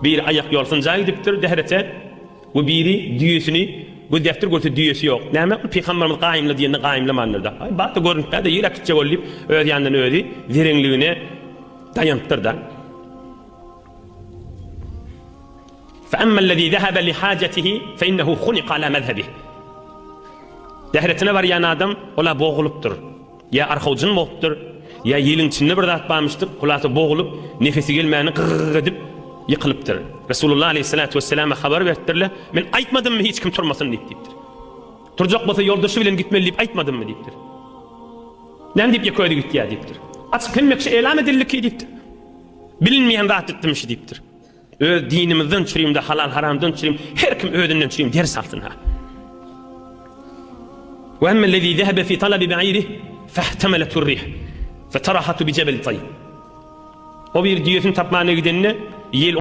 Biri aýak ýol synja gidipdir dährete we biri düýesini gözläpdir görse düýesi ýok. Näme ol pygamberimiz gaýymla diýende gaýymlamandyr-da. Aý bar-da görünipdä-de ýer äkitjek ol diýip öz ýanyndan özi zereňligine daýanypdyr-da. Feemmellezî zehebe lihâcetihi feinnehu hunika alâ mezhebih. Dähretine barýan adam ol-a bogulypdyr. Ýa arhawjyn bolupdyr, ýa ýeliň içinde bir zat barmyşdyr, hulasa bogulyp, nefesi gelmäni gygygyk edip ýykylypdyr. Resulullah aleýhissalatu wesselama habar beripdirler, Men aýtmadymmy hiç kim turmasyn diýip diýipdir. Turjak bolsa ýoldaşy bilen gitmeli diýip aýtmadymmy diýipdir. Näme diýip ýeke özi gitýär diýipdir. Açyk hemme kişi elam edildi ki diýipdir. Bilinmeýän zat etdimşi diýipdir. Öz dinimizden çürimde halal haramdan çürim her kim özünden çürim ders alsyn ha. Ve emmellezî zehebe fî talabi be'irih fehtemeletü'r-rih feterahatu bi jebel taý. O bir düýesini tapmana gidende ýel.